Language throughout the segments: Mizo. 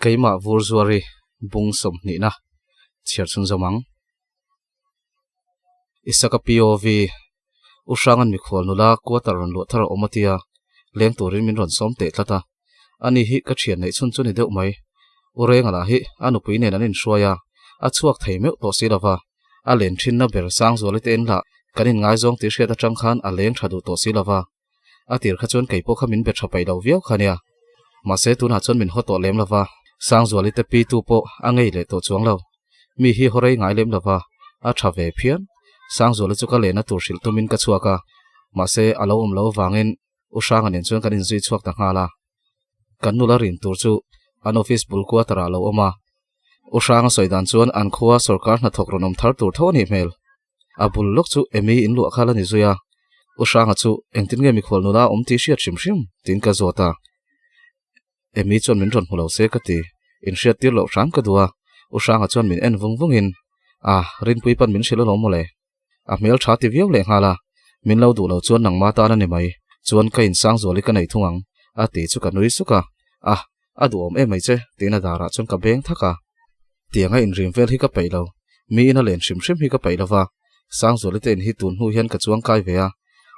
Keimah vur zuari bung sawmhnihna chhiar chhun zawm ang. Isaka POV, U Hrangan mikhual nula quarter rawn luah thar a awm a tia, leng turin min rawn sawm teh tlat a. Ani hi ka thian neih chhun chu ni deuh mai. U Renga lah hi a nupui nen an inhruai a, a chhuak thei meuh tawh si lova. A len thinna ber Sangzuali te in lah kan inngaizawng tih hriat atang khan a leng tha duh tawh si lova. A tir kha chuan kei pawh kha min be tha paih lo viau kha nia. Mahse tunah chuan min haw tawh lem lova, Sangzuali te pi tu pawh a ngei leh tawh chuang lo. Mi hi haw rei ngai lem lova, a tha ve phian. Sangzuali chu ka lehna tur hrilh tumin ka chhuak a, mahse a lo awm lo avangin U Hranga nen chuan kan inzui chhuak ta nghal a. Kan nula rin tur chu an office bul quarter ah a lo awm a. U Hranga sawi dan chuan an khua sorkar hnathawk rawn awm thar tur tho a nih hmel. A bul lawk chu Amy in luah kha la ni zui a. U Hranga chu engtin nge mikhual nula awm tih hriat hrim hrim tiin ka zawt a. Amy chuan min rawn hmu lo se ka ti, inhriat tir loh hram ka duh a. U Hranga chuan min en vung vungin, A, Rinpui pan min hrilh alawm mawle. A hmel tha ti viau leh nghal a, min lo duh lo chuan nangma tan a ni mai, chuan ka insang zual i ka nei thung ang, a ti chu ka nui suk a, Ah, a duhawm em mai che, tiin a darah chuan ka beng thak a. Tianga inrim vel hi ka peih lo, mi ina len hrim hrim hi ka peih lo va, Sangzuali te in hi tun hnu hian ka chuang kai ve a,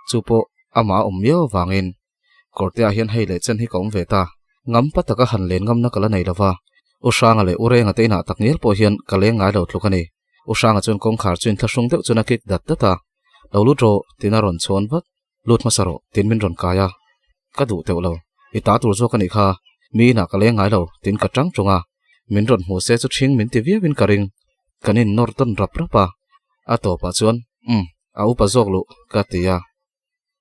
chu pawh amah a awm miau avangin Kawrteah hian hei leh chen hi ka awm ve ta. Ngam pa taka han len ngamna ka la nei lo va, U Hranga leh U Renga te inah tak ngial pawh hian ka leng ngai lo tluk a ni. U Hranga chuan kawngkhar chu inthlahrung deuh chuan a kik dat dat a, Lo lut rawh, tiin a rawn chhawn vat. Lut hmasa rawh, tiin min rawn kai a. Ka duh teuh lo, i ta tur zawk a nih kha, mi inah ka leng ngai lo, tiin ka tang tung a. Min rawn hmu se chu ṭhing min ti viauin ka ring. Kan innawr tawn rap rap a. A tawpah chuan, Umm, a upa zawk luh, ka ti a.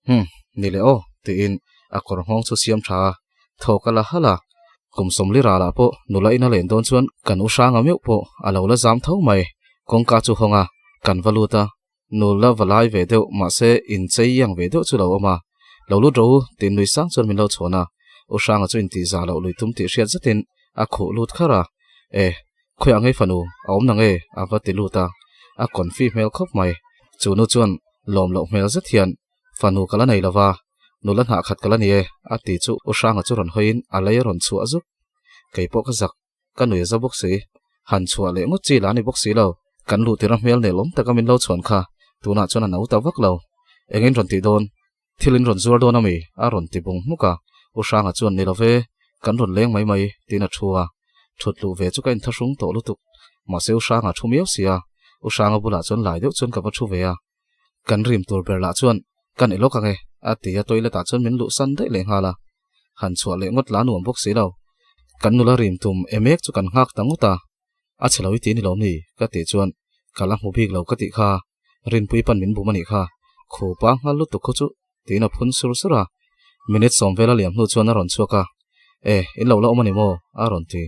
Hum, ni leh aw, tiin a kawr nghawng chu siam tha a, thawk a la halh a. Kum sawmli ralah pawh nula ina len dawn chuan kan u hranga meuh pawh a lo la zam tho mai. Kawngka chu hawng a, kan va lut a, nula va lai ve deuh mahse inchei iang ve deuh chu lo awm a. Lo lut rawh u, tiin nui sang chuan min lo chhawn a. U hranga chu intih zah loh lui tum tih hriat zetin a khuh lut kharh a. E, khawiah ngei fanu a awm nang e, a va ti lut a. A confi hmel khawp mai. Chu nu chuan Lawm loh hmel zet hian, Fanu ka la nei lo va, nula hnah khat ka la ni e, a ti chu U Hranga chu rawn hawiin a lei a rawn chhuah zuk. Kei pawh ka zak, ka nui a za bawk si. Han chhuah leh ngawt chi la a ni bawk si lo. Kan luh tirh a hmel nelawm taka min lo chhuan kha, tunah chuan a no ta vak lo. Engin rawn tih dawn? Thil in rawn zuar dawn a mi? a rawn ti bung hmuk a. U Hranga chuan, Ni lo ve, kan rawn leng mai mai, tiin a thu a. Thut luh ve chu ka inthlahrung tawh lutuk. Mahse U Hranga thu miau si a, U Hranga bulah chuan lai deuh chuan ka va thu ve a. Kan rim tur ber lah chuan kan i lawk ang e, a ti a, toilet ah chuan min luh san daih leh nghal a. Han chhuah leh ngawt la nuam bawk si lo. Kan nula rim tum e mek chu kan nghak ta ngawt a. A chhe lo i ti ni lo mi? ka tih chuan ka la hmu bik lo ka tih kha. Rinpui pan min bum a nih kha. Khupa nghal lutuk khaw chu tiin a phun sur sur a. Minute sawm vel a liam hnu chuan a rawn chhuak a, E, in lo la awm a ni maw? a rawn ti.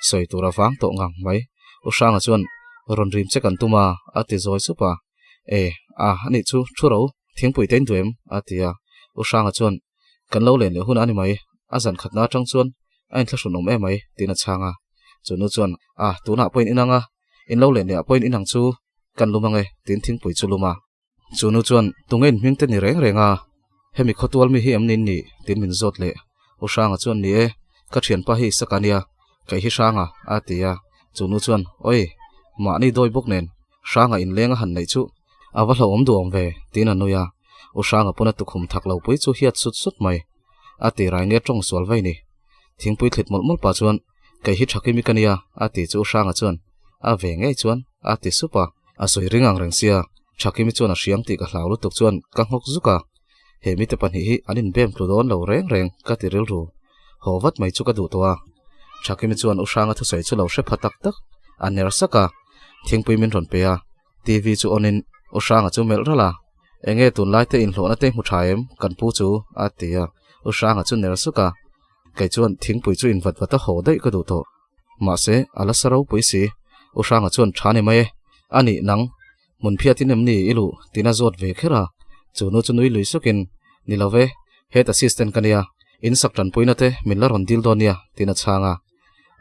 Sawi tur a vang tawh ngang mai. U Hranga chuan, Rawn rim che kan tum a, a ti zawi sup a. E, a, anih chu, thu ro, thingpui te in duh em? a ti a. U Hranga chuan, Kan lo len leh hun a ni mai, a zan khatna atang chuan a inthlahrun awm em mai, tiin a chhang a. Chu nu chuan, A, tunah pawhin inang a, in lo len leh ah pawhin inang chu kan lum ang e, tiin thingpui chu lum a. Chu nu chuan, Tunge in hming te ni reng reng a, hemi khawtual mi hi em ni ni? tiin min zawt leh. U Hranga chuan, Ni e, ka thianpa hi Isaka nia, kei hi Hranga, a ti a. Chu nu chuan, Oi, mahni dawi bawk nen, Hranga inleng a han neih chu a va hlauhawm duh awm ve, tiin a nui a. U Hranga pawn a tukhum thak lo pui chu hiat sut sut mai. A ti rai nge tawng sual vei ni. Thingpui thlit mawlh mawlh pah chuan, Kei hi Thakimi ka nia, a ti chu U Hranga chuan, A ve ngei chuan, a ti sup a. A sawi ring ang reng sia, Thakimi chuan a hriam tih ka hlau lutuk chuan ka nghawk zuk a. He mite pahnih hi an inbem tlu dawn lo reng reng ka ti rilru. Haw vat mai chu ka duh tawh a. Thakimi chuan U Hranga thusawi chu lo hre pha tak tak, a ner sak a. Thingpui min rawn pe a, TV chu on in U Hranga chu melh ralh a. Enge tunlai te inhlawhna te hmu tha em kan pu chu? a ti a. U Hranga chu ner suk a. Kei chuan thingpui chu invat vat a haw daih ka duh tawh. Mahse, a la sa ropui si. U Hranga chuan tha ni mai e. A nih nang, hmun phiatin em ni i luh tiin a zawt ve kher a. Chu nu chu nui lui sukin, Ni lo ve, head assistant ka nia, in sak tanpuina te min la rawn dil dawn nia, tiin a chhang a.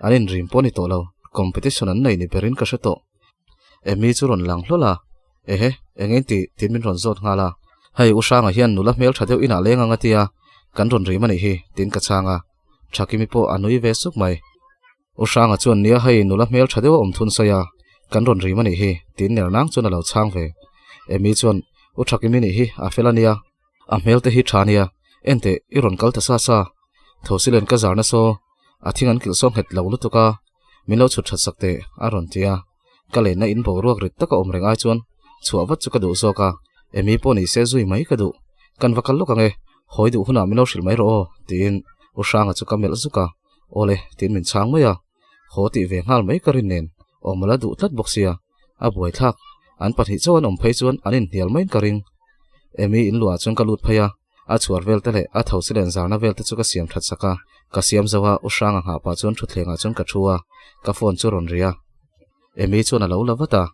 An inrim pawh a ni tawh lo, competition an nei ni berin ka hre tawh. Amy chu rawn lang hlawl a, Ehe, eng eng tih? tiin min rawn zawt nghal a. Hei, U Hranga hian nula hmel tha deuh inah leng ang a tia, kan rawn rim a nih hi, tiin ka chhang a. Thakimi pawh a nui ve suk mai. U Hranga chuan nia hei nula hmel tha deuh a awm thun sawi a, kan rawn rim a nih hi, tiin ner nang chuan a lo chhang ve. Amy chuan, U Thakimi nih hi, a fel a nia, a hmel te hi tha nia, enteh, i rawn kal ta sa sa, Thosilen ka zarna saw, a thing an kilh saw nghet lo lutuk a, min lo chhut that sak teh, a rawn ti a. Ka lenna in boruak rit taka awm reng ai chuan chhuah vat chu ka duh zawk a, Amy pawh ni se zui mai ka duh. Kan va kal lawk ang e, hawi duh hunah min lo hrilh mai rawh aw, tiin U Hranga chu ka melh zuk a, Awle, tiin min chhang mai a, haw tih ve nghal mai ka rin nen awm a la duh tlat bawk sia, a buaithlak, an pahnih chauh an awm phei chuan an inhnial maiin ka ring. Amy in luah chuan ka lut phei a. A chhuar vel te leh a thosi len zarna vel te chu ka siam that sak a, ka siam zo a, U Hranga nghah pah chuan thutthlengah chuan ka thu a, ka phone chu rawn ri a. Amy chuan a lo la vat a,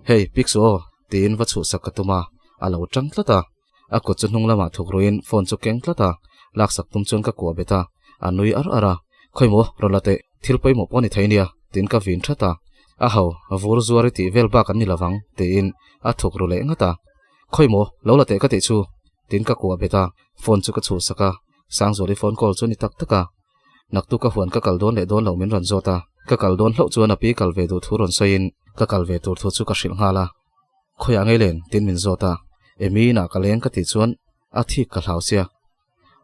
Hey, pick suh aw, tiin va chhuhsak ka tum a, a lo tang tlat a. A kut chu hnung lamah thuk ruiin phone chu keng tlat a, laksak tum chuan ka kuah bet a, a nui ar ar a, Khawimaw, rawn la teh, thil pawimawh pawh a ni thei nia, tiin ka vin that a. A ho, vur zuar i tih vel bak an ni lovang, tiin a thuk ru leh ngat a. Khawimaw, lo la teh ka tih chu, Tin ka kuah bet a, phone chu ka chhuhsak a, Sangzuali phone call chu ni tak tak a. Naktuk ka huan ka kal dawn leh dawn loh min rawn zawt a, ka kal dawn hlauh chuan a pi kal ve duh thu rawn sawiin ka kal ve tur thu chu ka hrilh nghal a. Khawiah ngei len? Tin min zawt a, Emi inah ka leng ka tih chuan a thik ka hlau sia.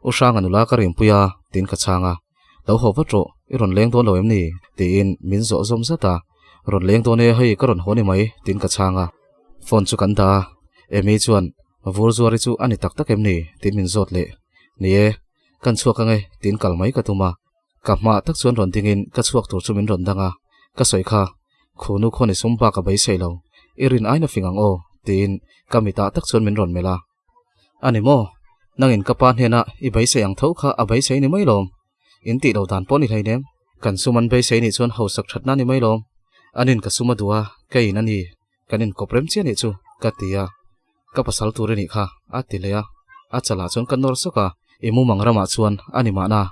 U Hranga nula ka rinpui a, tin ka chhang a. Lo haw vat rawh, i rawn leng dawn lo em ni? Tiin min zawh zawm zat a. Rawn leng dawn e, hei ka rawn haw ni mai, tin ka chhang a. Phone chu kan dah a, Emi chuan Vur zuari chu a ni tak tak em ni? Tiin min zawt leh. Ni e, kan chhuak ang e, tiin kal mai ka tum a. Ka hmaah tak chuan rawn dingin ka chhuak tur chu min rawn dang a. Ka sawi kha, Khunu khaw ni sum bak a beisei lo, i rin aina fing ang aw, tiin ka mitah tak chuan min rawn melh a. A ni maw? Nangin ka pa hnena i beisei ang tho kha a beisei ni mai lawm. In tih lo dan pawh ni hleinem. Kan sum an beisei nih chuan hausak thatna ni mai lawm. Anin ka sum a duh a, keiin a ni. Kan inkawp rem chiah nih chu, ka ti a. Ka pasal tur i nih kha, a ti leh a. A chalah chuan ka nawr sawk a, i mumang ramah chuan a ni mahna.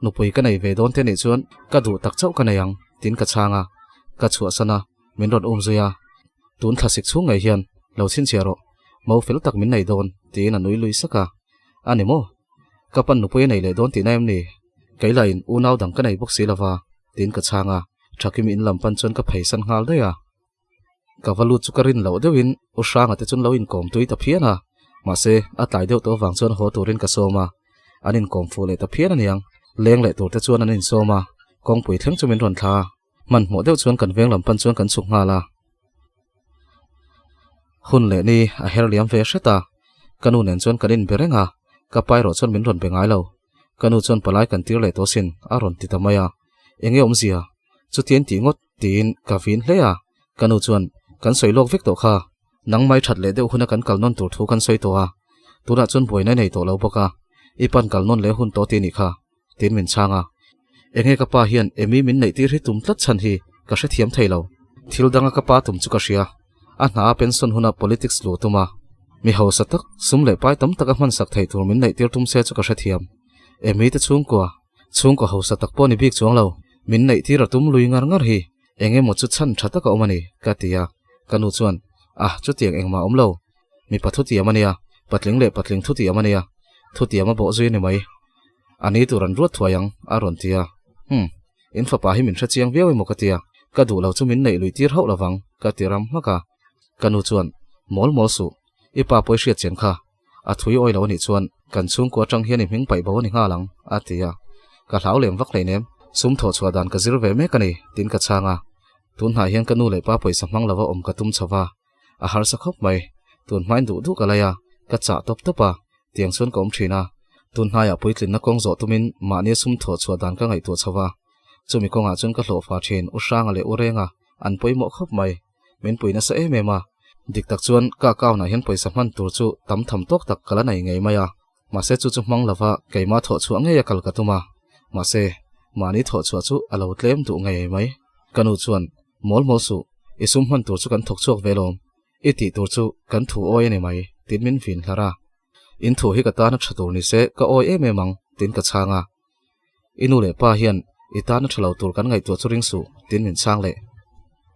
Nupui ka nei ve dawn te nih chuan ka duh tak chauh ka nei ang, tiin ka chhang a. Ka chhuahsan a, min rawn um zui a. Tun thlasik chhung ngei hian lo chhinchhiah rawh, mo fel tak min nei dawn, tiin a nui lui sak a. A ni maw? Ka pan nupui a nei leh dawn tihna em ni? Kei lahin unau dang ka nei bawk si lova, tiin ka chhang a. Thakimi in lam pan chuan ka pheisan nghal daih a. Ka va lut chu ka rin loh deuhin U Hranga te chuan lo inkawm tui ta phian a, mahse a tlai deuh tawh avang chuan haw turin ka sawm a, an inkawm fuh leh ta phian aniang. Leng leh tur te chuan an insawm a, kawngpui thleng chu min rawn thla a, hmanhmawh deuh chuan kan veng lam pan chuan kan chhuk nghal a. Hun leh ni a her liam ve hret a, ka nu nen chuan kan inbe reng a, ka pa erawh chuan min rawn be ngai lo. Ka nu chuan palai kan tir leh tawh sin a rawn ti ta mai a, enge awmzia? Chutiang tih ngawt tiin ka vin hle a, ka nu chuan kan sawi lawk vek tawh kha, nangmai that leh deuh huna kan kal nawn tur thu kan sawi tawh a, tunah chuan buaina nei tawh lo bawk a, i pan kal nawn leh hun tawh ti nih kha, tiin min chhang a. Enge ka pa hian Amy min neih tir hi tum tlat chhan hi ka hrethiam thei lo. Thil danga ka pa tum chu ka hria, a hna a pension huna politics luh tum a, mi hausa tak, sum leh pai tam taka hmansak theih tur min neih tir tum se chu ka hrethiam. Amy te chhungkua, Chhungkaw hausa tak pawh ni bik chuang lo, min neih tir a tum lui ngar ngar hi eng emaw chu chhan tha tak a awm a ni, ka ti a. Ka nu chuan, Ah, chutiang engmah a awm lo. Mipa thutiam a nia, patling leh patling thutiam a nia, thutiam a bawh zui a ni mai. A ni tur an ruat thuai ang, a rawn ti a. Hum, in fapa hi min hre chiang viau emaw ka ti a, ka duh lo chu min neih lui tir hauh lovang, ka ti ram hmak a. Ka nu chuan, Mawl mawl suh, i pa pawi hriat chian kha, A thui awi lo anih chuan kan chhungkua atang hian i hming paih bo a ni nghal ang, a ti a. Ka hlau lem vak hleinem, sum thawh chhuah dan ka zir ve mek a ni, tiin ka chhang a. Tun hnah hian ka nu leh pa pawisa hmang lova awm ka tum chho va, a harsa khawp mai. Tun hmain duh duh ka lai a, ka chah tawp tawp a, tiang chuan ka awm thin a. Tun hnaiah puitlinna kawng zawh tumin mahnia sum thawh chhuah dan ka ngaihtuah chho va, chumi kawngah chuan ka hlawhfa thin U Hranga leh U Renga an pawimawh khawp mai. Min pui nasa em em a, dik tak chuan ka account ah hian pawisa hman tur chu tam tham tawk tak ka la nei ngei mai a, mahse chu chu hmang lova keimah thawh chhuah ngei a kal ka tum a, mahse mahni thawh chhuah chu a lo tlem duh ngei mai. Ka nu chuan, Mawl mawl suh, i sum hman tur chu kan thawk chhuak ve lawm, i tih tur chu kan thu awi a ni mai, tiin min vin hlar a. In thu hi ka tana tha tur ni se ka awi em em ang, tiin ka chhang a. I nu leh pa hian i tana tha lo tur kan ngaihtuah chu ring suh, tiin min chhang leh.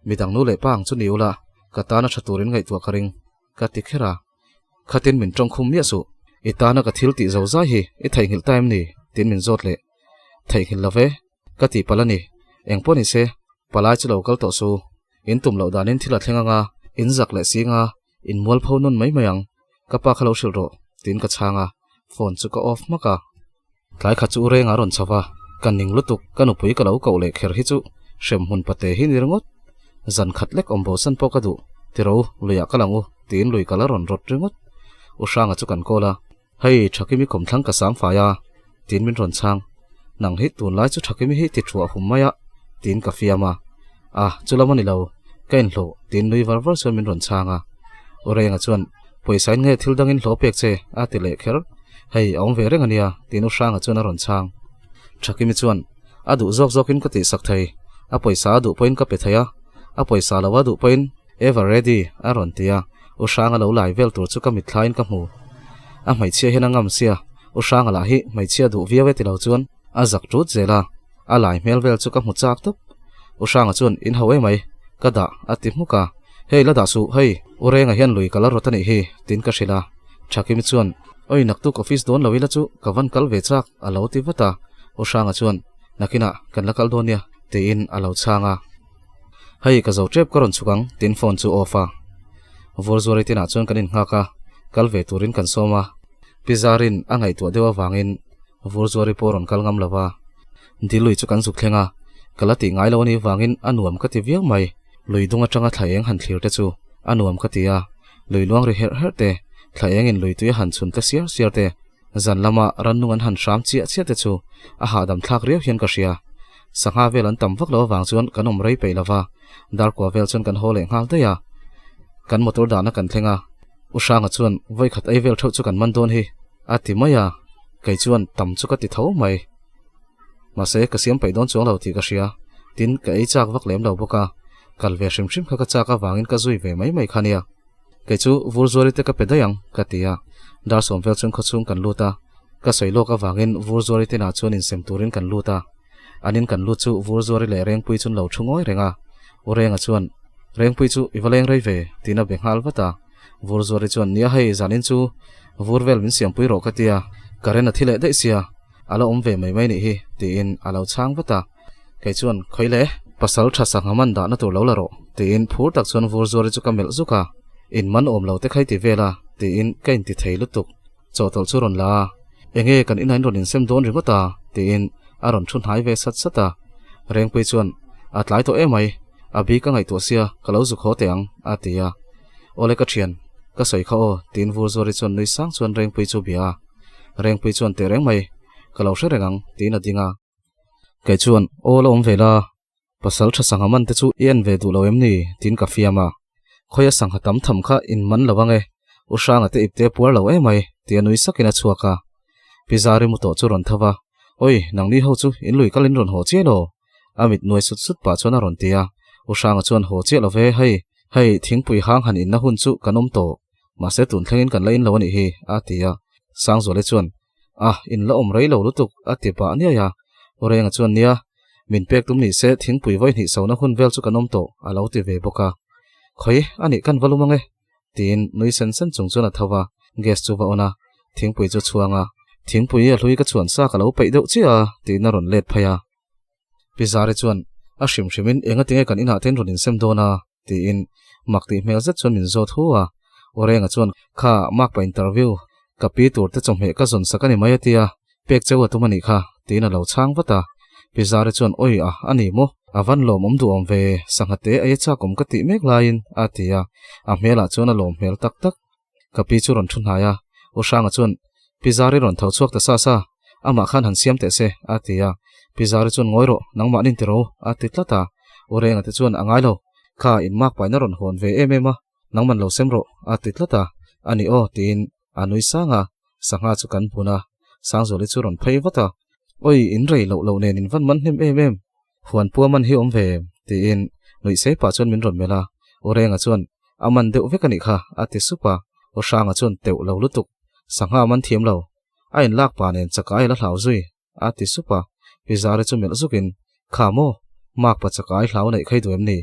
Midang nu leh pa ang chu ni ula, ka tana tha turin ngaihtuah ka ring, ka ti kher a. Khatin min tawngkhum miah suh, i tana ka thil tih zo zai hi i theihnghilh ta em ni? tiin min zawt leh. Theihnghilh lo ve, ka tih palh a ni. Eng pawh ni se, palai chu lo kal tawh su. In tum loh danin thil a thleng anga, in zak leh sing a, in mualpho nawn mai mai ang. Ka pa kha lo hrilh rawh, tiin ka chhang a, phone chu ka off hmak a. Tlai khat chu u Renga a rawn chho va, ka ning lutuk, ka nupui ka lo koh leh kher hi chu hrem hmun pate hi ni ringawt. Zan khat lek awm bosan pawh ka duh, tiro, luiah ka lang u, tiin lui ka la rawn rawt ringawt. U Hranga chu kan call a, Hei, Thakimi kawmthlang ka sang fai a, tiin min rawn chhang. Nang hi tunlai chu Thakimi hi ti thuah hum mai a, tiin ka fiam a. A, chu lam a ni lo, ka inhlawh, tiin nui var var chuan min rawn chhang a. U Renga chuan, Pawisa in nge thil dangin hlawh pek che? a ti leh kher. Hei, a awm ve reng a nia, tiin U Hranga chuan a rawn chhang. Thakimi chuan, A duh zawk zawkin ka tihsak thei, a pawisa a duh pawhin ka pe thei a, a pawisa lo a duh pawhin Ever ready, a rawn ti a, U Hranga lo lai vel tur chu ka mitthlaiin ka hmu. A hmeichhia hian a ngam sia, U Hranga lah hi hmeichhia duh viau e ti lo chuan a zak ṭut zel a, a lai hmel vel chu ka hmu chak tawp. U Hranga chuan in ho emai, ka dah a ti hmuk a, Hei la dah suh, hei, U Renga hian lui ka la rawt a nih hi, tiin ka hrilh a. Thakimi chuan, Oi naktuk office dawn lo ila chu ka van kal ve chak, a lo ti vat a. U Hranga chuan, Nakinah kan la kal dawn nia, tiin a lo chhang a. Hei ka zo tep ka rawn chhuk ang tiin phone chu off a. Vawrzuari tinah chuan kan innghak a, kal ve turin kan sawm a. Pi Zarin a ngaihtuah deuh avangin Vawrzuari pawh rawn kal ngam lo va. Dilui chu kan zuk thleng a, ka la tih ngai lo anih vangin a nuam ka ti viau mai. Lui dung atanga thla eng han thlir te chu a nuam ka ti a, lui luang ri herh herh te, thla engin lui tui a han chhun tle siar siar te, Zan lama rannung an han hram chiah chiah te chu a hahdam thlak riau hian ka hria. Sangha vel an tam vak lo avang chuan kan awm rei peih lova, darkua vel chuan kan haw leh nghal daih a. Kan motor dahna kan thleng a, U Hranga chuan vawikhat ei vel theuh chu kan man dawn hi a ti mai a, kei chuan tam chu ka ti tho mai. Mahse ka siam peih dawn chuang lo tih ka hria, tin ka ei chak vak lem lo bawk a, kal ve hrim hrim kha ka chak avangin ka zui ve mai mai kha nia. Kei chu Vurzuali te ka pe daih ang, ka ti a. Dar sawm vel chuan khawchhung kan lut a, ka sawi lawk avangin Vurzuali te inah chuan insem turin kan lut a. An in kan lut chu Vurzuali leh Rengpui chu an lo thu ngawi reng a. U Renga chuan, Rengpui chu i va leng rei ve, tiin a be nghal vat a. Vurzuali chuan, Nia hei, zanin chu vur vel min siampui rawh ka ti a, current a thi leh daih sia, a la awm ve mai mai nih hi, tiin a lo chhang vat a. Kei chuan, Khawi le, pasal tha sangha man dahna tur lo la rawh, tiin phur tak chuan vur zuari chu ka melh zuk a, In man awm lo te khai ti vel a, tiin ka inti thei lutuk. Chawhtawlh chu rawn la a, Enge kan inah in rawn insem dawn ringawt a, tiin a rawn thu hnai ve sat sat a. Rengpui chuan, A tlai tawh emai, a bi ka ngaihtuah sia, ka lo zuk haw teh ang, a ti a. Awle ka thian, ka sawi kha aw, tiin vur zuari chuan nui sang chuan Rengpui chu bia a. Rengpui chuan teh reng mai, ka lo hre reng ang, tiin a ding a. Kei chuan, Aw la awm ve la, pasal tha sangha man te chu i en ve duh lo em ni? tiin ka fiam a. Khawia sangha tam tham kha in man lo ang e, U Hranga te ipte puar lo emai, tia nui sakin a chhuak a. Pi Zari mu tawh chu rawn tho va, Oi, nangni ho chu in lui kalin rawn haw chiah lo? A mit nuai sut sut pah chuan a rawn ti a. U Hranga chuan, Haw chiah lo ve, hei, hei, thingpui hang han inna hun chu kan awm tawh, mahse tun thlengin kan la in lo a nih hi, a ti a. Sangzuali chuan, A, in la awm rei lo lutuk, a ti pah niai a. U Renga chuan, Nia, min pek tum ni se thingpui vawi hnih sona hun vel chu kan awm tawh, a lo ti ve bawk a. Khawi, a nih kan va lum ang e, tiin nui sen sen chung chuan a tho va, gas chu va on a, thingpui chu chhuang a. Thingpui a hlui ka chhuan sa ka lo peih deuh chiah a, tiin a rawn let phei a. Pi Zari chuan, A hrim hrimin enga tinge kan inah te in rawn insem dawn a? tiin mak tih hmel zet chuan min zawt hu a. U Renga chuan, Kha, makpa interview, ka pi tur te chawhmeh ka zawn sak a ni mai a tia, pek cheu a tum a nih kha, tiin a lo chhang vat a. Pi Zari chuan, Oi a, a ni maw? A van lawmawm duhawm ve, sangha te ei a chakawm ka tih mek laiin, a ti a. A hmelah chuan a lawm hmel tak tak. Ka pi chu rawn thu hnai a, U Hranga chuan, Pi Zari rawn tho chhuak ta sa sa, amah khan han siam teh se, a ti a. Pi Zari chuan, Ngawi rawh, nangmah nin ti ro, a ti tlat a. U Renga te chuan, A ngai lo, kha in mak paina rawn hawn ve em em a, nangman lo sem rawh, a ti tlat a. A ni aw, tiin a nui sang a, sangha chu kan bun a. Sangzuali chu rawn phei vat a, Oi, in rei loh loh nen in van man hnem em em, huan pua man hi awm ve em? Tiin nuih sei pah chuan min rawn melh a, U Renga chuan, A man deuh vek a nih kha, a ti sup a. U Hranga chuan, Teuh lo lutuk, sangha a man thiam lo. A inlak pa nen chakai la hlau zui, a ti sup a. Pi Zari chu melh zukin, Kha maw, makpa chakai hlau neih kha i duh em ni?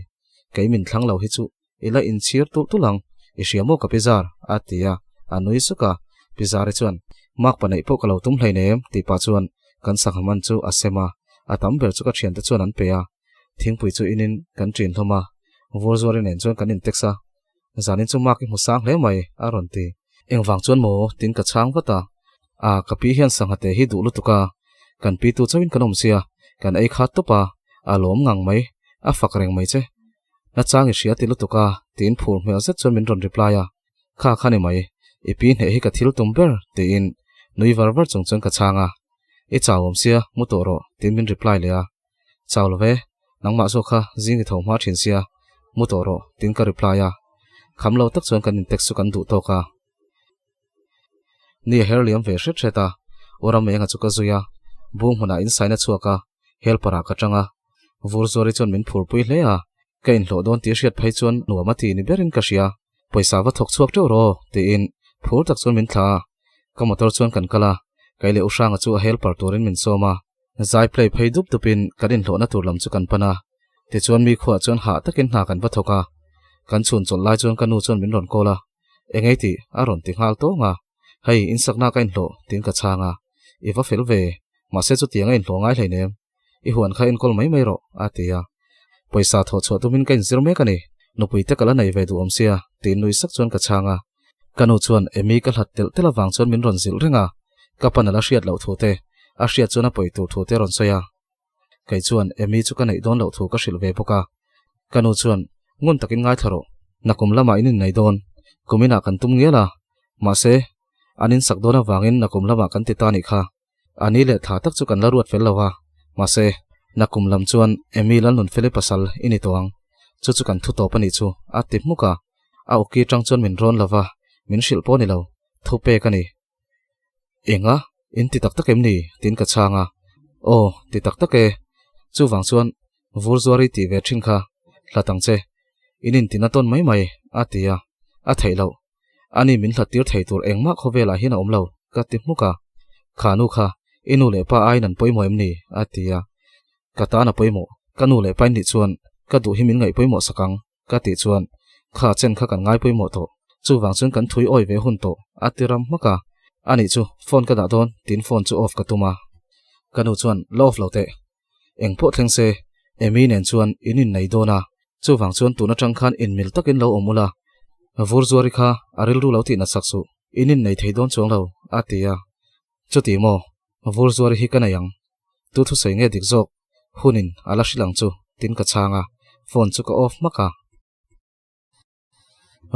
Kei min thlang lo hi chu I la inchhir tulh tulh ang, i hria maw ka pi Zar? a ti a, a nui suk a. Pi Zari chuan, Makpa neih pawh ka lo tum hleinem, tih pah chuan kan sangha man chu a sem a, a tam ber chu ka thiante chuan an pe a. Thingpui chu inin kan ṭin hlawm a, Vurzuari nen chuan kan intext a, Zanin chu mak i hmu sang hle mai, a rawn ti. Engvang chuan maw? tiin ka chhang vat a. A, ka pi hian sangha te hi duh lutuk a, kan pi tu chauhin kan awm sia, kan ei khat tawp a, a lawm ngang mai, a fak reng mai che. Nachang i hria ti lutuk a, tiin phur hmel zet chuan min rawn reply a. Kha kha ni mai, i pi hneh hi ka thil tum ber, tiin nui var var chung chuan ka chhang a. I chau awm sia, mu tawh rawh, tiin min reply leh a. Chau lo ve, nangmah zawk kha zing i tho hma thin sia, mu tawh rawh, tiin ka reply a. Kham lo tak chuan kan in text chu kan duh tawk a. Ni a her liam ve hret hret a, U Ramenga chu ka zui a, bung hmunah in sign a chhuak a, helper ah ka tang a. Vurzuari chuan min phurpui hle a, ka inhlawh dawn tih hriat phei chuan nuam a ti ni berin ka hria. Pawisa va thawk chhuak teuh rawh tiin phur tak chuan min thla a, ka motor chuan kan kal a, kei leh U Hranga chu a helper turin min sawm a. Zai play phei dup dupin kan inhlawhna tur lam chu kan pan a, tichuan mi khuah chuan hah takin hna kan va thawk a, kan chhun chawlh lai chuan ka nu chuan min rawn call a, Engei tih a rawn ti nghal tawng a, Hei insakna ka inhlawh tiin ka chhang a, I va fel ve, mahse chutiang a inhlawh ngai hleinem, i huan kha enkawl mai mai rawh a ti a, Pawisa thawh chhuah tumin ka inzir mek a ni, nupui te ka la nei ve duh awm sia tiin nui sak chuan ka chhang a. Ka nu chuan Amy ka hlat telh telh avang chuan min rawn zilh reng a, ka pan a la hriat loh thu te, a hriat chuan a pawi tur thu te a rawn sawi a. Kei chuan Amy chu ka neih dawn loh thu ka hrilh ve bawk a. Ka nu chuan, Ngun takin ngaithla rawh, nakum lamah in innei dawn, kum inah kan tum ngial a, mahse, an insak dawn avangin nakum lamah kan ti ta nih kha. A ni leh thla tak chu kan la ruat fel lo a, mahse, nakum lam chuan Amy Lalnunfeli pasal i ni tawh ang. Chu chu kan thu tawp a nih chu, a ti hmuk a. A awki tang chuan min rawn lo va, min hrilh pawh a ni lo, thu pek a ni. Enga? In ti tak tak em ni? tiin ka chhang a. Aw, ti tak tak e. Chuvang chuan Vurzuari tih ve thin kha hlat ang che. In intina tawn mai mai, a ti a. A theih loh. Ani min hlat tir thei tur engmah khawvelah hian a awm lo, ka ti hmuk a. Kha nu kha, i nu leh pa aiin an pawimawh em ni? a ti a. Ka tan a pawimawh, ka nu leh pain nih chuan ka duh hi min ngaih pawimawh sak ang, ka tih chuan kha chen kha kan ngai pawimawh tawh, chuvang chuan kan thui awi ve hun tawh, a ti ram hmak a. Anih chu, phone ka dah dawn, tiin phone chu off ka tum a. Ka nu chuan, La off lo teh. Eng pawh thleng se, Amy nen chuan in innei dawn a, chuvang chuan tun atang khan inmil takin lo awm ula, Vurzuari kha a rilru lo tih natsak suh, in innei thei dawn chuang lo, a ti a. Chuti maw, Vurzuari hi ka nei ang. Tu thusawi nge dik zawk, hunin a la hrilh ang chu, tin ka chhang a, phone chu ka off hmak a.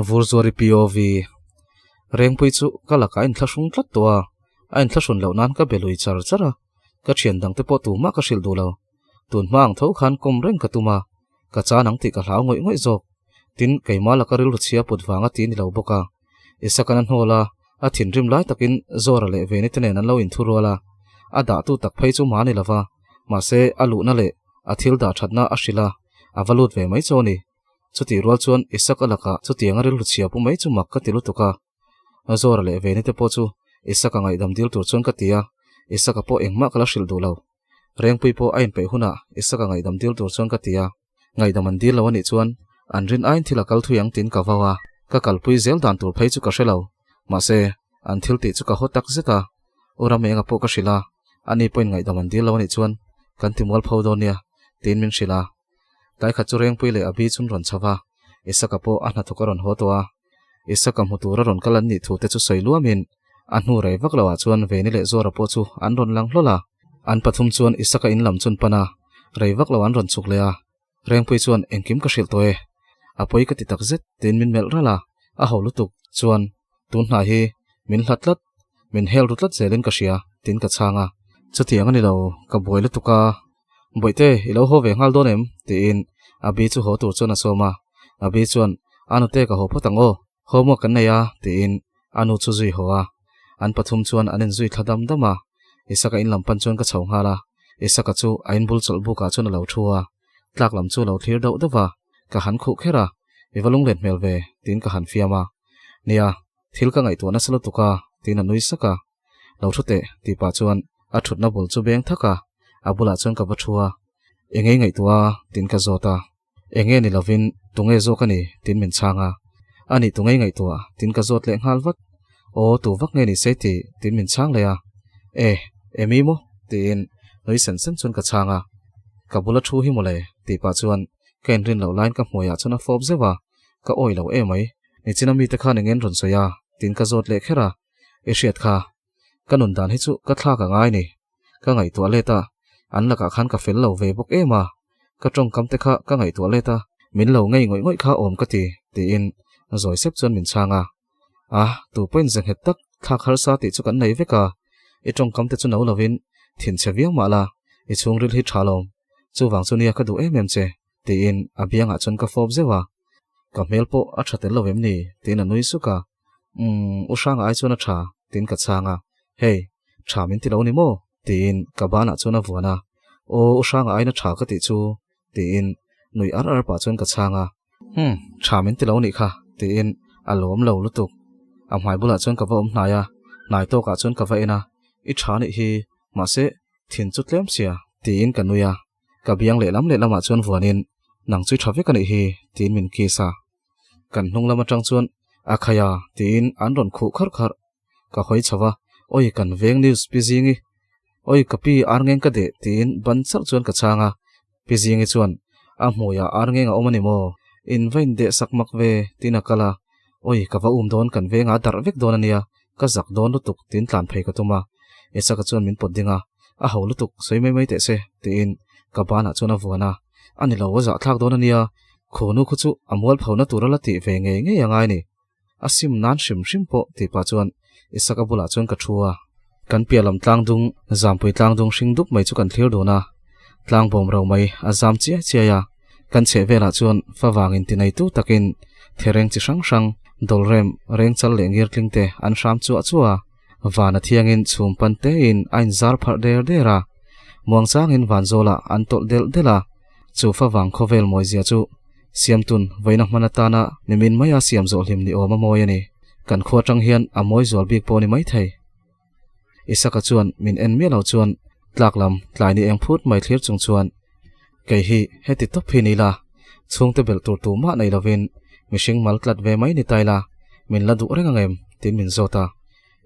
Vurzuari POV Rengpui chu ka lakah a inthlahrung tlat tawh a, a inthlahrun loh nan ka be lui char char a, ka thian dangte pawh tumah ka hrilh duh lo. Tun hma ang tho khan kawm reng ka tum a, ka chan ang tih ka hlau ngawih ngawih zawk. Tin, keimah laka rilru chhia put vanga ti ni lo bawk a. Isaka'n a hnawl a, a thinrim lai takin Zora leh Veni te nen an lo inthurual a, a dahtu tak phei chu mah a ni lo va, mahse a luhna leh a thil dah thatna a hrilh a, a va lut ve mai chu a ni. Chutih rual chuan Isaka lakah chutianga rilru chhia pu mai chu mak ka ti lutuk a. Zora leh Veni te pawh chu Isaka ngaihdam dil tur chuan ka ti a, Isaka pawh engmah ka la hrilh duh lo. Rengpui pawh a inpeih hunah Isaka ngaihdam dil tur chuan ka ti a, ngaihdam an dil lo anih chuan an rin aiin thil a kal thui ang tiin ka vau a, ka kalpui zel dan tur phei chu ka hre lo. Mahse, an thil tih chu ka haw tak zet a, U Ramenga pawh ka hrilh a, ani pawhin ngaihdam an dil lo anih chuan kan ti mualpho dawn nia tiin min hrilh a. Tlai khat chu Rengpui leh Abi chun rawn chho va, Isaka pawh a hnathawk a rawn haw tawh a. Isaka hmu tura rawn kal an nih thu te chu sawi luamin a hnu rei vak loah chuan Veni leh Zora pawh chu an rawn lang hlawl a. An pathum chuan Isaka in lam chun pan a, rei vak lo an rawn chhuk leh a. Rengpui chuan engkim ka hrilh tawh e, a pawi ka ti tak zet tiin min melh ralh a, a ho lutuk chuan tun hnai hi min hlat tlat, min hel ru tlat zelin ka hria tiin ka chhang a. Chutiang a ni lo, ka buai lutuk a, Bawihte, i lo haw ve nghal dawn em? tiin Abi chu haw tur chuan a sawm a. Abi chuan, A nute ka haw phawt ang aw, homework kan nei a, tiin a nu chu zui haw a. An pathum chuan an inzui thla dam dam a. Isaka in lam pan chuan ka chho nghal a. Isaka chu a inbul chawlh bukah chuan a lo thu a. Tlak lam chu a lo thlir deuh deuh va, ka han khuh kher a, I va lunglen hmel ve, tiin ka han fiam a. Nia, thil ka ngaihtuah nasa lutuk a, tiin a nui sak a. Lo thu teh, tih pah chuan a thutna bul chu beng thak a, a bulah chuan ka va thu a. Engei ngaihtuah a? tiin ka zawt a. Enge ni lovin tunge zawk a ni? tiin min chhang a. A nih tungei ngaihtuah? tiin ka zawt leh nghal vat. Aw, tu vak nge ni se tih? tiin min chhang leh a. E, Amy maw? tiin nui sen sen chuan ka chhang a. Ka bula thu hi mawle, tih pah chuan ka inrin loh laiin ka hmuaiah chuan a fawp zeuh a. Ka awi lo emai, nichina mite khan eng en rawn sawi a? tiin ka zawt leh kher a. I hriat kha, ka nun dan hi chu ka thlak a ngai ni. Ka ngaihtuah let a, an lakah khan ka fel lo ve bawk em a, ka tawngkam te kha ka ngaihtuah let a, min lo ngei ngawih ngawih kha awm ka ti, tiin zawi sep chuan min chhang a. A, tu pawhin ze nghet tak thlak harsa tih chu kan nei vek a, i tawngkam te chu no lovin thinchhe viau mah la, i chhungril hi tha lawm, chuvang chu nia ka duh em em che, tiin a biangah chuan ka fawp zeuh a. Ka hmel pawh a tha tel lo em ni? tiin a nui suk a. Umm, u Hranga ai chuan a tha, tiin ka chhang a. Hei, tha min ti lo ni maw? tiin ka banah chuan a vuan a. Aw, u Hranga aiin a tha ka tih chu, tiin nui ar ar pah chuan ka chhang a. Umm, tha min ti lo nih kha, tiin a lawm lo lutuk. A hmai bulah chuan ka va awm hnai a, hnai tawkah chuan ka va en a, I tha nih hi, mahse, thin chu tlem sia, tiin ka nui a. Ka biang lehlam lehlamah chuan vuanin, Nang chu i tha vek a nih hi, tiin min kiss a. Kan hnung lam atang chuan, A khai a, tiin an rawn khuh kharh kharh. Ka hawi chho a, Awi kan veng news Pi Zingi. Awi ka pi arngeng ka deh, tiin ban charh chuan ka chhang a. Pi Zingi chuan, A hmuiah arngeng a awm a ni maw? In va indeh sak mak ve, tiin a kal a. Awi ka va um dawn kan vengah a darh vek dawn a nia, ka zak dawn lutuk, tiin tlan phei ka tum a. Isaka chuan min pawt ding a, A ho lutuk, sawi mai mai teh se, tiin ka banah chuan a vuan a. A ni lo, a zahthlak dawn a nia, khunu khu chu a mualphona tur a la tih ve ngei ngei a ngai ni. A sim nan hrim hrim pawh tih pah chuan Isaka bulah chuan ka thu a. Kan piah lam tlang dung, zampui tlang dung hring dup mai chu kan thlir dun a. Tlang bawm ro mai a zam chiai chiai a. Kan chheh velah chuan favangin ti neitu takin thereng chi hrang hrang, dawlrem, rengchal leh ngirtling te an hram chuah chuah a. Van a thiangin chhum pan tein a inzar pharh der der a. Muangchangin vanzawlah an tawlh delh delh a. Chu favang khawvel mawizia chu Siamtun vawiina hman atana nimin maia siam zawh hlim ni awm a mawi a ni. Kan khua atang hian a mawi zual bik pawh a ni maithei. Isaka chuan min en miah lo chuan tlak lam tlai ni eng phut mai thlir chung chuan, Kei hi heti tawp hi ni la, chhungte belh tur tu mah nei lovin mihring mal tlat ve mai ni ta ila, min la duh reng ang em? tiin min zawt a.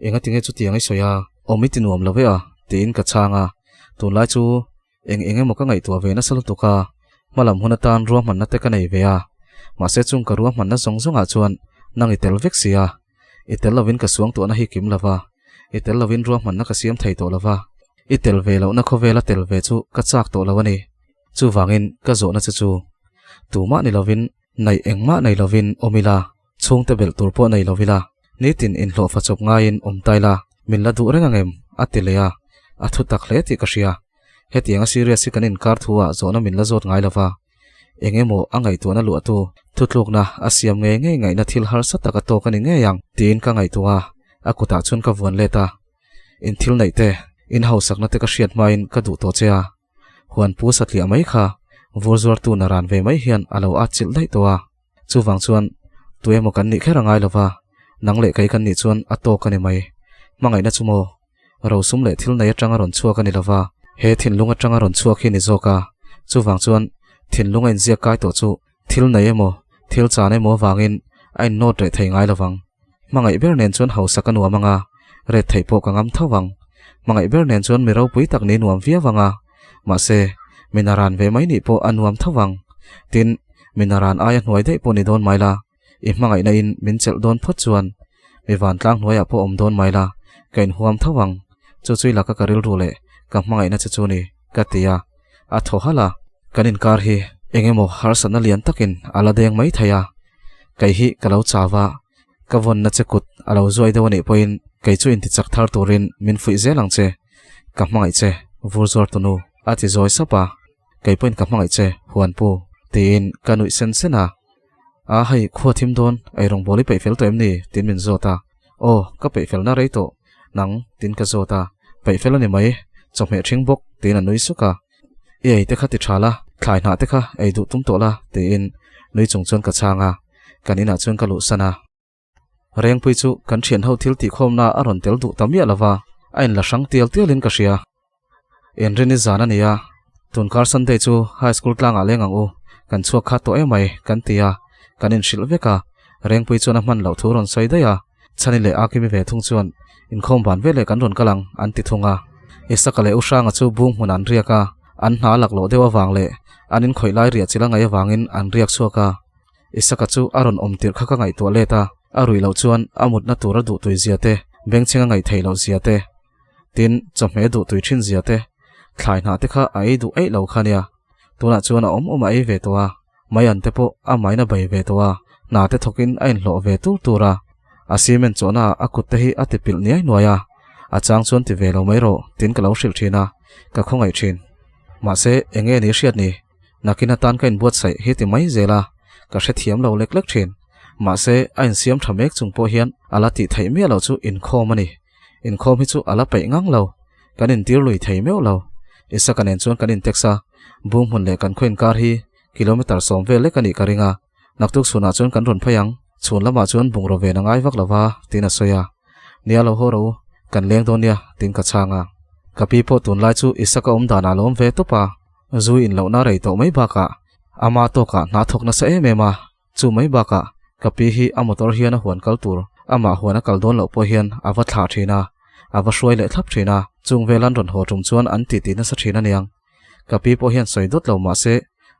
Engatinge chutiang i sawi a? Awm i ti nuam lo ve a, tiin ka chhang a. Tunlai chu Eng eng emaw ka ngaihtuah ve nasa lutuk a, hmalam hun atan ruahmanna te ka nei ve a, mahse chung ka ruahmanna zawng zawngah chuan nang i tel vek si a, i tel lovin ka suangtuahna hi kim lova, i tel lovin ruahmanna ka siam thei tawh lova, i tel ve lohna khawvela tel ve chu ka chak tawh lo a ni. Chuvangin ka zawhna che chu tumah ni lovin naih engmah nei lovin awm ila, chhungte belh tur pawh nei lo ila, nitin inhlawhfa chawp ngaiin awm ta ila, min la duh reng ang em? a ti leh a, a thu tak hle tih ka hria. Hetianga serious hi kan inkar thu ah zawhna min la zawt ngai lova, eng emaw a ngaihtuahna luahtu thutlukna a siam ngei ngei ngaihna thil harsa tak a tawk a ni ngei ang tiin ka ngaihtuah a, a kutah chuan ka vuan let a. In thil neih te, in hausakna te ka hriat hmain ka duh tawh che a, huan pu satliah mai kha vur zuartu naran ve mai hian a lo atchilh daih tawh a. Chuvang chuan tu emaw kan nih kher a ngai lova, nang leh kei kan nih chuan a tawk a ni mai. Hmangaihna chu maw? Rosum leh thil nei atanga rawn chhuak a ni lova, he thinlung atanga rawn chhuak hi ni zawk a. Chuvang chuan thinlung a inziak kai tawh chu thil nei emaw, thil chan emaw avangin a innawt reh thei ngai lovang. Hmangaih ber nen chuan hausak a nuam anga, ret theih pawh ka ngam tho vang. Hmangaih ber nen chuan mi ropui tak ni nuam viau anga, mahse, mi naran ve mai nih pawh a nuam tho vang. Tin, mi naran aia hnuai daih pawh ni dawn mai la, i hmangaihna in min chelh dawn phawt chuan mi vantlang hnuaiah pawh awm dawn mai la, ka inhuam tho vang. Chu chu i laka ka rilru leh ka hmangaihna che chu ni, ka ti a. A thaw halh a, kan inkar hi eng emaw harsatna lian takin a la deng mai thei a, kei hi ka lo chau a, ka vawnna che kut a lo zuai deuh a nih pawhin kei chu intichak thar turin min fuih zel ang che, ka hmangaih che, vur zuar tunu, a ti zawi sap a, kei pawhin ka hmangaih che, huanpu, tiin ka nuih sen sen a. A hei, khua thim dawn, ei rawngbawl i peih fel tawh em ni? tiin min zawt a. Aw, ka peih felna rei tawh nang, tiin ka zawt a. Peih fel a ni mai, chawhmeh ṭhing bawk, tiin a nui suk a. I ei te kha ti ṭha la, Thlai hnah te kha ei duh tum tawh la tiin nui chung chuan ka chhang a, kan inah chuan ka luhsan a. Rengpui chu kan thian ho thil tihkhawmna a rawn tel duh ta miah lova, a inla hrang tial tialin ka hria. Enrin i zan a ni a, tunkar Sunday chu High School tlangah leng ang u, kan chhuak kha tawh emai kan ti a, kan inhrilh vek a, Rengpui chuan a hman loh thu rawn sawi daih a, Chhani leh Akimi ve thung chuan inkhawm ban veleh kan rawn kal ang an ti thung a. Isaka leh U Hranga chu bung hmunah an riak a, an hna laklawh deuh avang leh an inkhawih lai riah chil a ngaih avangin an riak chhuak a. Isaka chu a rawn awm tirh kha ka ngaihtuah let a, a ruih loh chuan a mutna tur a duhtui zia te, bengchheng a ngaih theih loh zia te, tin, chawhmeh a duhtui thin zia te, thlai hnah te kha a ei duh eih lo kha nia. Tunah chuan a awm awm a ei ve tawh a, mai an te pawh a main a bei ve tawh a, hna te thawkin a inhlawh ve tur tur a. A cement chawhna ah a kut te hi a ti pilh niai nuai a, a chang chuan ti ve lo mai rawh tin ka lo hrilh thin a, ka khawngaih thin. Mahse, eng nge ni hriat ni? Nakin atan ka inbuatsaih hi ti mai zel a, ka hrethiam lo lek lek thin. Mahse, a insiam tha mek chung pawh hian a la tih theih miah loh chu inkhawm a ni. Inkhawm hi chu a la peih ngang lo. Kan intir lui thei meuh lo. Isaka nen chuan kan intext a, bung hmun leh kan khaw inkar hi kilometre 10 vel lek a nih ka ring a. Naktuk chhunah chuan kan rawn phei ang, chhun lamah chuan bungraw ven a ngai vak lo va, tiin a sawi a. Nia lo haw ro, kan leng dawn nia, tiin ka chhang a. Ka pi pawh tunlai chu Isaka awm danah a lo awm ve tawp a. Zu in lohna rei tawh mai bakah ama tawkah hna thawk nasa em em a, chu mai bakah ka pi hi a motor hian a huan kal tur amah huan a kal dawn loh pawh hian a va thlah thin a, a va hruai leh thlap thin a, chung vel an rawn haw tum chuan an titi nasa thin a niang. Ka pi pawh hian sawi dawt lo mahse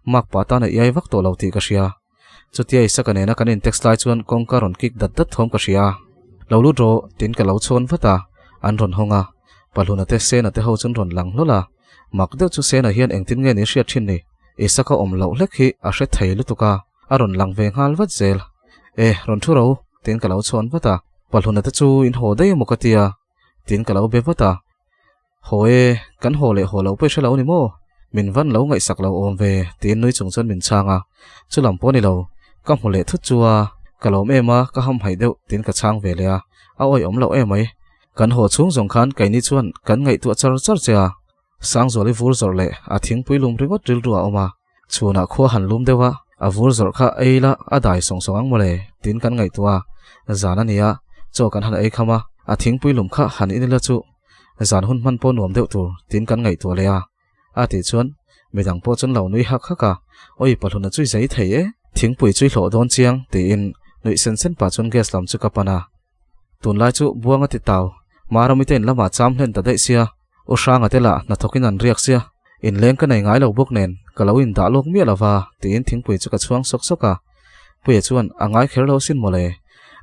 mark pah tan a iai vak tawh lo tih ka hria. Chutia Isaka nena kan in text lai chuan kawngka rawn kik dat dat thawm ka hria a, Lo lut rawh tiin ka lo chhawn vat a, an rawn hawng a, Pahluna te Sena te ho chuan rawn lang hlawl a, mak deuh chu Sena hian engtin nge ni hriat thin ni, Isaka awm loh hlek hi a hre thei lutuk a, a rawn lang ve nghal vat zel. E, rawn thu ro tiin ka lo chhawn vat a, Pahluna te chu in haw daih emaw ka tia tiin ka lo be vat a. Haw e, kan haw leh haw loh pawh i hre lo ni maw? Min van lo ngaihsak lo awm ve, tiin nui chung chuan min chhang a. Chu lam pawh ni lo, ka hmu leh thut chu a, ka lawm em a, ka hamhaih deuh, tiin ka chhang ve leh a. A awih awm loh em mai. Kan haw chhung zawng khan keini chuan kan ngaihtuah char char che a. Sangzuali vur zawrh leh a thingpui lum ringawt rilru a awm a. Chhunah khua han lum deuh a, a vur zawrh kha ei la a dai sawng sawng ang mawle, tiin kan ngaihtuah a. Zan a nia, chaw kan han ei kham a, a thingpui lum kha han in ila chu zan hun hman pawh nuam deuh tur, tiin kan ngaihtuah leh a. A tih chuan midang pawh chuan lo nui hak hak a, Awi pahluna chu i zai thei e, thingpui chu i hlawh dawn chiang, tiin nuih sen sen pah chuan gas lam chu ka pan a. Tunlai chu Buanga ti tau, Marami te in lamah cham hlen ta daih sia, U Hranga te lah hnathawkin an riak sia, inleng ka nei ngai lo bawk nen ka lo indah lawk miah lova tiin thingpui chu ka chhuang sawk sawk a. Puia chuan a ngai kher lo sin mawle,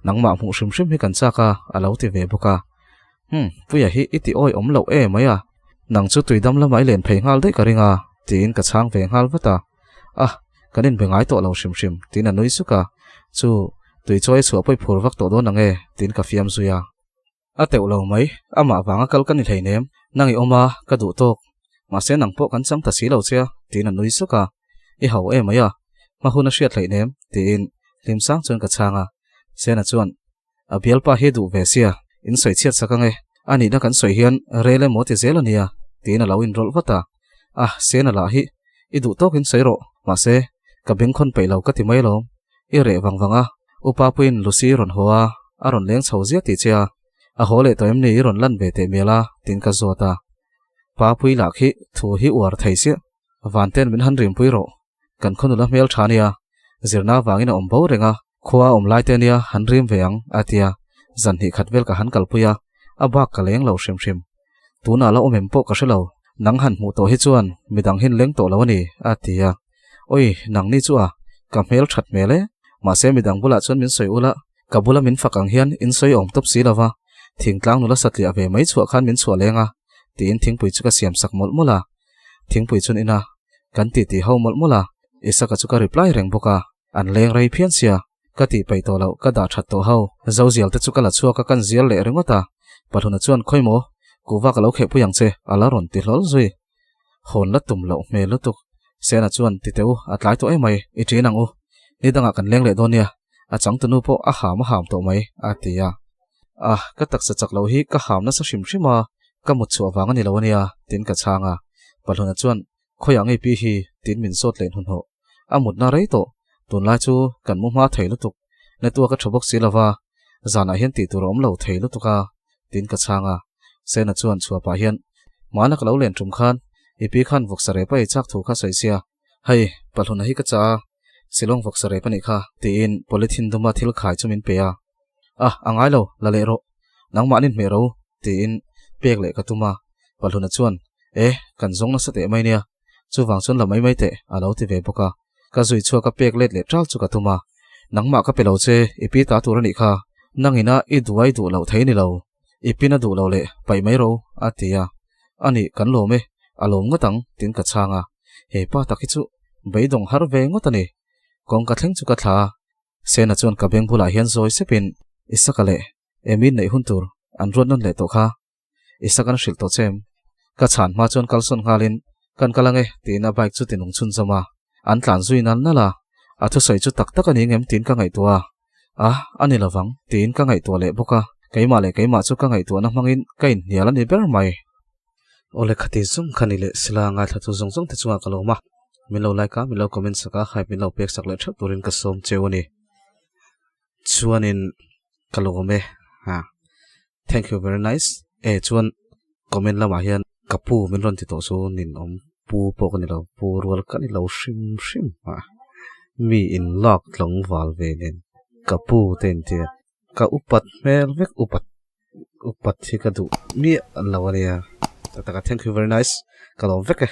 nangmah hmuh hrim hrim hi kan chak a, a lo ti ve bawk a. Hum, Puia hi i ti awi awm loh e mai a, nang chu tuidam lamah i len phei nghal daih ka ring a, tiin ka chhang ve nghal vat a. Ah, kan inbe ngai tawh lo hrim hrim, tiin a nui suk a. Chu, tui chawi a chhuah pawh i phur vak tawh dawn ang e, tiin ka fiam zui a. A teuh lo mai, amah vanga kal ka ni hleinem, nang i awm a, ka duh tawk. Mahse nang pawh kan chang ta si lo che a, tiin a nui suk a. I ho em mai a, hma hun a hriat hleinem, tiin hlimsang chuan ka chhang a. Sena chuan, A bialpa hi a duh ve sia, in sawi chhiat sak ang e, a nihna kan sawi hian rel emaw ti zel a nia, tiin a lo inrawlh vat a. Ah, Sena lah hi, i duh tawkin sawi rawh, mahse, ka bengkhawn peih lo ka ti mai alawm. I reh vang vang a, upa puiin Lucy rawn haw a, a rawn leng chho zia tih che a, a haw leh tawh em ni i rawn lan ve teh mial a, tiin ka zawt a. Pa pui lah khi thu hi uar thei chiah, Vanten min han rimpui rawh, kan khaw nula hmel tha nia, zirna vangin a awm bo reng a, khua a awm lai te nia han rim ve ang, a ti a, zan hnih khat vel ka han kalpui a, a bak ka leng lo hrim hrim. Tunah la awm em pawh ka hre lo, nang han hmuh tawh hi chuan midang hin leng tawh lo a ni, a ti a. Oi, nang ni chu a, ka hmel that hmel e, mahse midang bulah chuan min sawi ula, ka bula min fak ang hian in sawi awm tawp si lova, thingtlang nula satliah ve mai chhuah khan min chhuah leng a, tiin thingpui chu ka siam sak mawlh mawlh a. Thingpui chuan ina kan titi ho mawlh mawlh a, Isaka chu ka reply reng bawk a, an leng rei phian sia, ka tih peih tawh loh ka dah that tawh ho. Zozial te chu ka la chhuak a kan zial leh ringawt a, Pahluna chuan khawi maw, kuhva ka lo khehpui ang che a la rawn ti hlawl zui. Hawn la tum loh hmel lutuk, Sena chuan ti teh u, a tlai tawh emai, i ṭin ang u, ni dangah kan leng leh dawn nia, a changtunu pawh a ham a ham tawh mai a ti a. Ah, ka taksa chak lo hi ka ham nasa hrim hrim a, ka mut chhuah vang a ni lo a nia, tiin ka chhang a. Pahluna chuan, Khawiah ngei pi hi? Tiin min zawt leh hnuhnawh. A mutna rei tawh, tunlai chu kan mu hma thei lutuk, network a tha bawk si lova, zanah hian tih tur a awm lo thei lutuk a, tiin ka chhang a. Sena chuan chhuah pah hian, Hmana ka lo len tum khan i pi khan vawksa rep a ei chak thu kha sawi sia, hei, pahluna hi ka cha a, Shillong vawksa rep a nih kha, tiin polythene duma thil khai chu min pe a. A, a ngai lo, la leh rawh, nangmahni hmeh ro, tiin pek leh ka tum a. Pahluna chuan, E, kan zawng nasa teh mai nia, Chuvang chuan la mai mai teh, a lo ti ve bawk a. Ka zui chhuak a pek let leh ṭal chu ka tum a. Nangmah ka pe lo che, i pi ta tur a nih kha. Nangina i duai duh loh thei ni lo. I pin a duh lo leh paih mai ro, a ti a. A nih, kan lawm e, a lawm ngawt ang, tiin ka chhang a. He pa tak hi chu beidawng har ve ngawt a ni. Kawngka thleng chu ka thla a. Sena chuan ka beng bulah hian zawi sepin, Isaka leh Emi neih hun tur an ruat nawn leh tawh kha. Isak an hrilh tawh che em? Ka chhan hma chuan kalsawn nghalin, Kan kal ange, tiin a bike chu ti nung chhunzawm a. An tlan zui nal nal a, a thusawi chu tak tak a ni ngem tiin ka ngaihtuah a. A, a ni lovang, tiin ka ngaihtuah leh bawk a. Keimah leh keimah chu ka ngaihtuahna hmangin ka inhnial a ni ber mai. Awle khati zum kha ni leh sila ngaithla tu zawng zawng te chungah ka lawm a. Min lo like a, min lo comment sak a, hype min lo pek sak leh theuh turin ka sawm cheu a ni. Chuanin ka lawm e, ha. Thank you very nice e chuan comment lamah hian ka pu min rawn ti tawh chu nin awm pu pawh ka ni lo pu rual ka ni lo hrim hrim a mi in lak tlangval ve nen ka pu te in tia ka upat hmel vek upat upat hi ka duh miah lo a nia tak tak a thank you very nice ka lawm vek e.